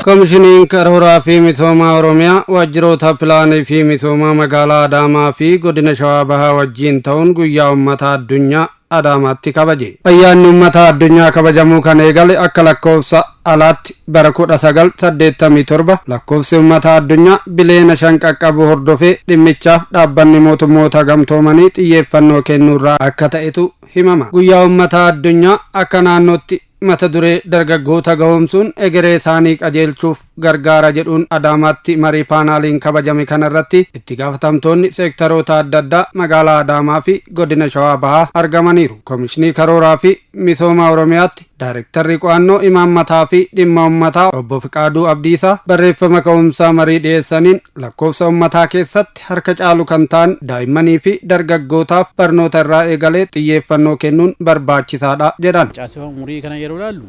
Komishiniin Karooraa fi Misoomaa Oromiyaa waajjiroota pilaanii fi misoomaa magaalaa Adaamaa fi godina Shawaa Bahaa wajjiin ta'uun guyyaa uummata addunyaa Adaamaatti kabaje. Ayyaanni uummata addunyaa kabajamuu kan eegale akka lakkoofsa alaatti bara 1987 lakkoofsi uummata addunyaa biliyoona 5 qaqqabu hordofee dhimmichaaf dhaabbanni mootummoota gamtoomanii xiyyeeffannoo kennuurraa akka ta'etu himama. Guyyaa uummata addunyaa akka naannootti mata duree dargaggoota gahoomsuun egeree isaanii qajeelchuuf gargaara jedhuun Adaamaatti marii paanaaliin kabajame kanarratti itti gaafatamtoonni seektaroota adda addaa magaalaa Adaamaa fi godina Shawaa Bahaa argamaniiru. Komishinii Karooraa fi Misooma Oromiyaatti Daayirektarri qo'annoo imaammataa fi dhimma uummataa obbo Fiqaaduu Abdiisaa barreeffama ka'umsaa marii dhiyeessaniin lakkoofsa uummataa keessatti harka caalu kan ta'an daa'immanii fi dargaggootaaf barnoota irraa eegalee xiyyeeffannoo kennuun barbaachisaadha jedhan. Caaseffama umurii kana yeroo ilaallu,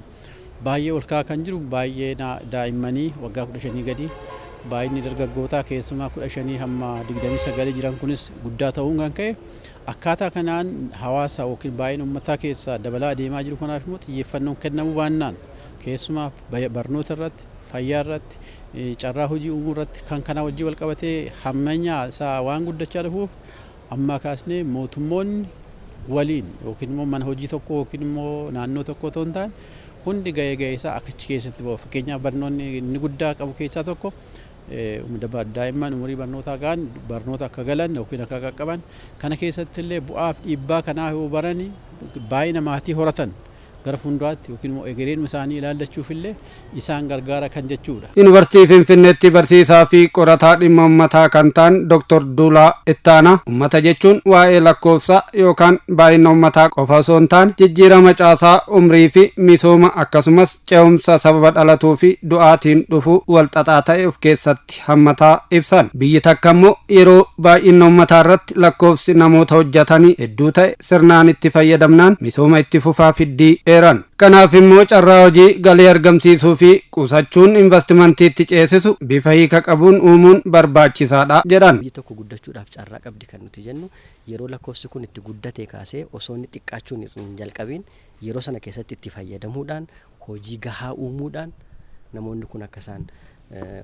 baay'ee ol ka'aa kan jiru baay'ee daa'immanii waggaa 15 gadi, baay'inni dargaggootaa keessumaa 15 hamma 29 jiran kunis guddaa ta'uun kan ka'e, akkaataa kanaan hawaasa yookiin baay'ina uummataa keessaa dabalaa adeemaa jiru kanaaf immoo xiyyeeffannoon kennamuu baannaan, keessumaa barnoota irratti, fayyaa irratti, carraa hojii uumuu irratti, kan kana wajjin wal qabatee hammanya isaa waan guddachaa dhufuuf, ammaa kaasnee mootummoonni waliin yookiin immoo mana hojii tokko yookiin immoo naannoo tokko otoo hin taane hundi gahee gahee isaa akka achi keessatti bahu. Fakkeenyaaf, barnoonni inni guddaa qabu keessaa tokko daa'imman umurii barnootaa ga'an barnoota akka galan yookiin akka qaqqaban, kana keessatti illee bu'aaf dhiibbaa kanaa yoo barani baay'ina maatii horatan gara fuulduraatti yookiin immoo egereen isaanii ilaallachuuf illee isaan gargaara kan jechuudha. Yuunivarsiitii Finfinneetti barsiisaa fi qorataa dhimma uummataa kan ta'an Dr. Duulaa Ittaanaa, uummata jechuun waa'ee lakkoofsa yookaan baay'ina uummataa qofa osoo hin taane jijjiirama caasaa umrii fi misooma, akkasumas ce'umsa sababa dhalatuu fi du'aatiin dhufu walxaxaa ta'e of keessatti hammataa ibsan. Biyyi takka immoo yeroo baay'ina uummataa irratti lakkoofsi namoota hojjetanii hedduu ta'e sirnaan itti fayyadamnaan misooma itti fufaa fiddii eeran. Kanaaf immoo carraa hojii galii argamsiisuu fi qusachuun investimantiitti ceesisu bifa hiika qabuun uumuun barbaachisaadha jedhan. Biyyi tokko guddachuudhaaf carraa qabdi kan nuti jennu yeroo lakkoofsi kun itti guddate kaasee osoo inni xiqqaachuun hin jalqabiin, yeroo sana keessatti itti fayyadamuudhaan, hojii gahaa uumuudhaan, namoonni kun akka isaan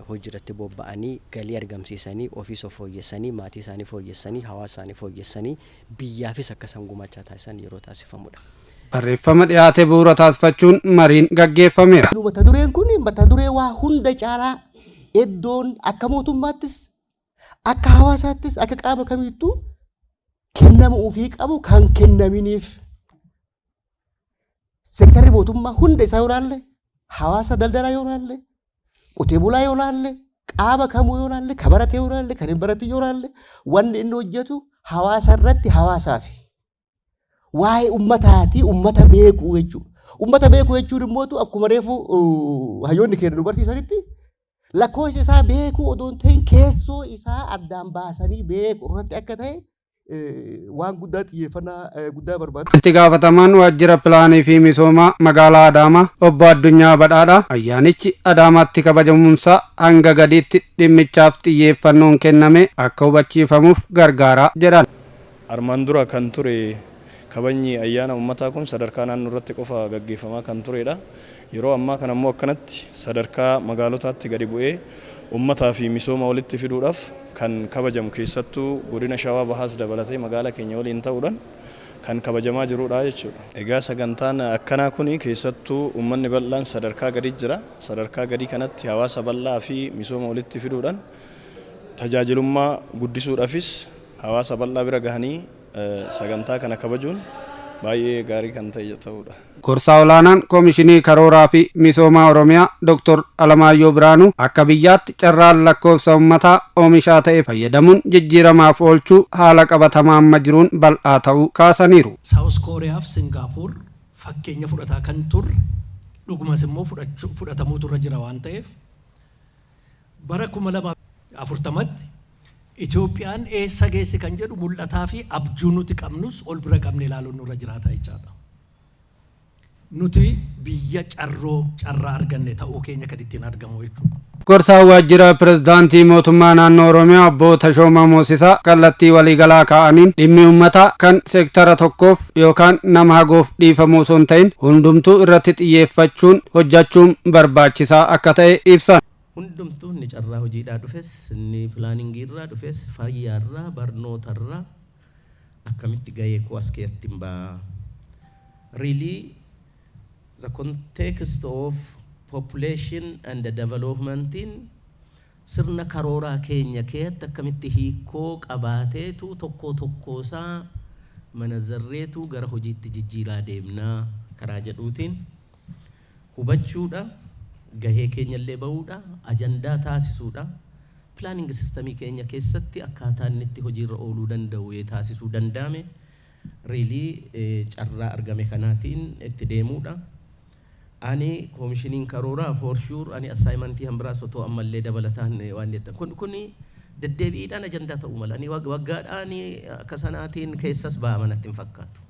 hojii irratti bobba'anii galii argamsiisanii, ofiis of fooyyessanii, maatii isaanii fooyyessanii, hawaasa isaanii fooyyessanii, biyyaafis akka isaan gumaachaa taasisan yeroo taasifamudha. Barreeffama dhiyaate bu'uura taasifachuun mariin gaggeeffameera. Mata dureen kun mata duree waa hunda caalaa iddoon akka mootummaattis, akka hawaasaattis, akka qaama kamiittuu kennamuu ofii qabu kan kennaminiif. Seektarri mootummaa hunda isaa yoo ilaalle, hawaasa daldalaa yoo ilaalle, qotee bulaa yoo ilaalle, qaama kamuu yoo ilaalle, ka barate yoo ilaalle, kan hin baratin yoo ilaalle, wanni inni hojjetu hawaasa irratti hawaasaaf. Waa'ee ummataatii ummata beekuu jechuudha. Ummata beekuu jechuun immoo akkuma reefu hayyoonni keenya nu barsiisanitti lakkoofsa isaa beekuu odoo hin ta'in keessoo isaa addaan baasanii beekuu irratti akka ta'e waan guddaa xiyyeeffannaa guddaa barbaadu. Itti gaafatamaan waajjira pilaanii fi misoomaa magaalaa Adaamaa obbo Addunyaa Badhaadhaa, ayyaanichi Adaamaatti kabajamuunsaa hanga gadiitti dhimmichaaf xiyyeeffannoon kenname akka hubachiifamuuf gargaara jedhan. Armaan dura kan ture kabajni ayyaana uummataa kun sadarkaa naannoo irratti qofa gaggeeffamaa kan turedha. Yeroo ammaa kana immoo akkanatti sadarkaa magaalotaatti gadi bu'ee uummataa fi misooma walitti fiduudhaaf kan kabajamu, keessattuu godina Shawaa Bahaas dabalatee magaalaa keenya waliin ta'uudhaan kan kabajamaa jirudha jechuudha. Egaa sagantaan akkanaa kun keessattuu uummanni bal'aan sadarkaa gadi jira. Sadarkaa gadii kanatti hawaasa bal'aa fi misooma walitti fiduudhaan tajaajilummaa guddisuudhaafis hawaasa bal'aa bira gahanii sagantaa kana kabajuun baay'ee gaarii kan ta'e ta'uudha. Gorsaa olaanaan Koomishinii Karooraa fi Misoomaa Oromiyaa Dr. Alamaayyoo Biraanuu, akka biyyaatti carraan lakkoofsa uummataa oomishaa ta'e fayyadamuun jijjiiramaaf oolchuu haala qabatamaa amma jiruun bal'aa ta'uu kaasaniiru. South Kooriyaa fi Singaapur fakkeenya fudhataa kan turre, dhugumas immoo fudhatamuutu irra jira waan ta'eef, bara 2040tti Itoophiyaan eessa geessi kan jedhu mul'ataa fi abjuu nuti qabnus ol bira qabne ilaaluun nurra jiraata jechaadha. Nuti biyya carroo carraa arganne ta'uu keenya kan ittiin argamu jechuudha. Gorsaa waajjira pirezidaantii mootummaa naannoo Oromiyaa obbo Tashoomaa Moosisaa kallattii waliigalaa kaa'aniin dhimmi uummataa kan seektara tokkoof yookaan nama hagoof dhiifamuu osoo hin ta'in hundumtuu irratti xiyyeeffachuun hojjechuun barbaachisaa akka ta'e ibsan. Hundumtuu inni carraa hojiidhaa dhufes, inni planningii irraa dhufes, fayyaarraa, barnootarraa akkamitti gahee koo as keessatti hin ba'a. Really, the context of population and the developmentiin sirna karooraa keenya keessatti akkamitti hiikoo qabaateetu tokko tokkoosaa manazarreetu gara hojiitti jijjiiraa deemnaa karaa jedhuutiin hubachuudha, gahee keenyallee bahuudha, ajandaa taasisuudha. Planning systemii keenya keessatti akkaataa inni itti hojiirra ooluu danda'u taasisuu danda'ame, really carraa argame kanaatiin itti deemuudha. Ani koomishiniin karooraa for sure ani assignmentii hambiraas otoo ammallee dabalataan waan jettan kun deddeebiidhaan ajandaa ta'uu mala. Ani waggaadhaan akka sanaatiin keessas ba'a manatti hin fakkaatu.